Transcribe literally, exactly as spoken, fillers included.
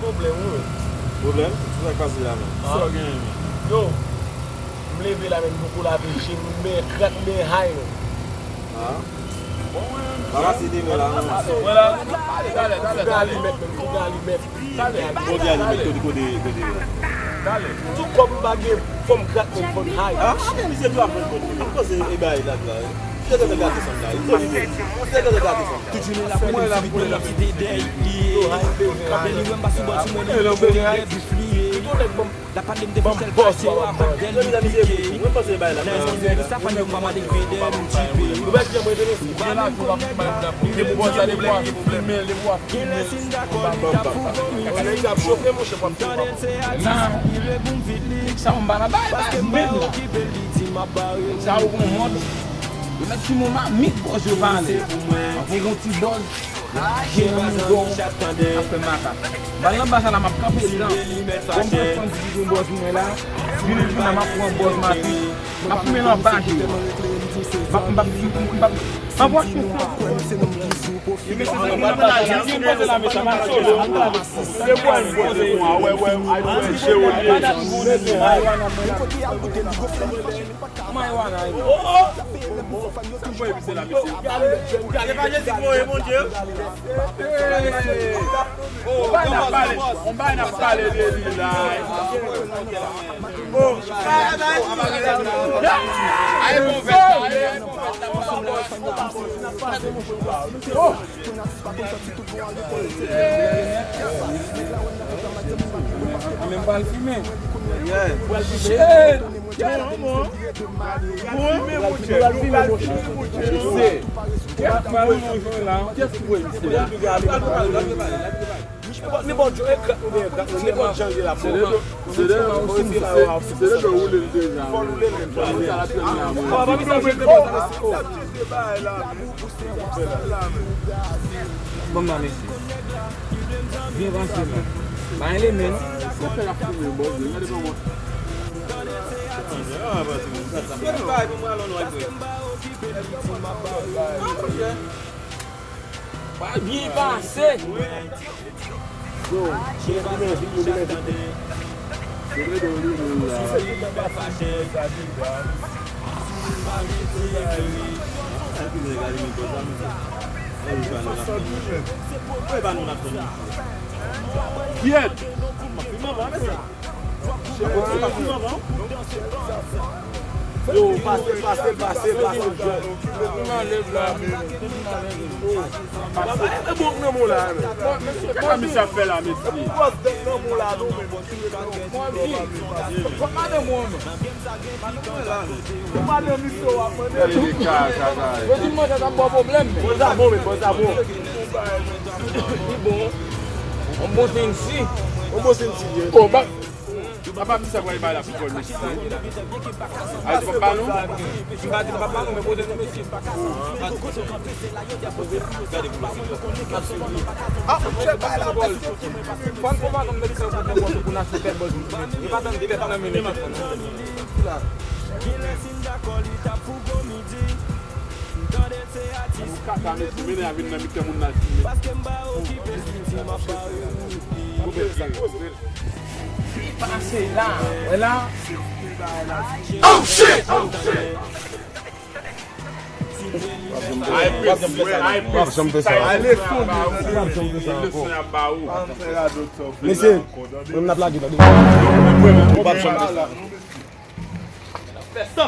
Pwoblèm, wi. Pwoblèm? Sa k pase la menm? Sa w genyen menm? Yo, m leve la menm, m poko lave je m, men krak, men hay non. Ah. Bon, mwen menm. Pa pase demen la non. Mwen la. Talè, talè, talè. Fougan alimèt menm, fougan alimèt. Talè. Bon, di alimèt kote, kote, kote. Talè. Tou kòm m pa gen fòm krak menm fòm hay. Ah, men misye tou ap fè l bon. Koze e bay la la. Misye gentan gate sanm la. Misye gentan gate sanm la. Tout jounen la pou mwen, li vide nan ti dedèy li ye. Men li wè m pa sou bò sou mwen, li vide nan bif li ye. L ap pale m de fè sèl pase yo avan dèl li pike. Nan espas de sa, fann yo pa mande vide m tipe. M pa menm konn nèg la. Li lè sin dakò, li ta fou gon midi. Nan, sa m pa nan bay la menm non. Sa ou gon mòd. Yo mèt fime yon mamit bòz yo pale. Anvan yon ti bòz. Jere yon gon ap fè makak. Bal nan baz la m ap kanpe li la. Bon, m pran fon di yon bòz mwen la. Vini vini la m ap pran bòz maten. M ap fime nan baz yo. M ap, m ap, m ap, m ap, anvan tout sa. Li mete sa nan baz la, li poze la, mesye, m ap solo. Se bwa m poze pou a, wè, wè, ay, wè, je olye. Marijuana, wi. Oh, oh! Sa k voye pise la, mesye? Se pa Jezi k voye, Bondye. Hey! Oh, on bay n ap pale, on bay n ap pale de li la. Oh, ay, bon, vèt la, ay, bon, vèt la. Oh! Mwen menm pral fimen. Shit! Bon, bon. Bon, fimen, monchè. Pral fimen, monchè. Kiyès ki voye misye la? Kiyès ki voye misye la? Nenpòt, nenpòt jan, e krak nou genyen, krak nou, nenpòt jan l ye la, bon. Se de, se de, se de, se de woule l deja. Fò l woule l menm. Sa l ap fè la, mwen. Bon, mami. Byen panse, men. Pa elemen, non. Sa fè l ap foume, bon, gade kòman. Gade bay pou mwen, alon, non, e vre. Ah, monchè. Pa byen pase. Yo, vin limen, vin limen, vin limen. Se vre, vin limen la. Kyèt! Yo, pase, pase, pase, pase. Yo, bon, nan mou la, men. Kaka misye ap fè la, mesye. Yo di m manje t ap ba w pwoblèm, men. Bon, sa bon, men, bon, sa bon. Li bon. On bon Sensi. On bon Sensi, ye. Oh, ba, papa, misye pral bay la pou kò l, mesye. Ay, se papa nou? M pa di papa nou, men poze nou, mesye. Ah, monchè, bay la, fò n pran madanm nan ki fè yon kout nan pòs pou n achte tèt bòz. Li pa tann tèt nan men nèg la. Kaka, mesye, mennen a vin nan mitan moun nan. Pase la. Wè la. Oh, shit! Oh, shit! Ay, pis, wè, ay, pis. Ay, leson, leson. Mesye, nou n ap lage, tande. Ou p ap janm fè sa.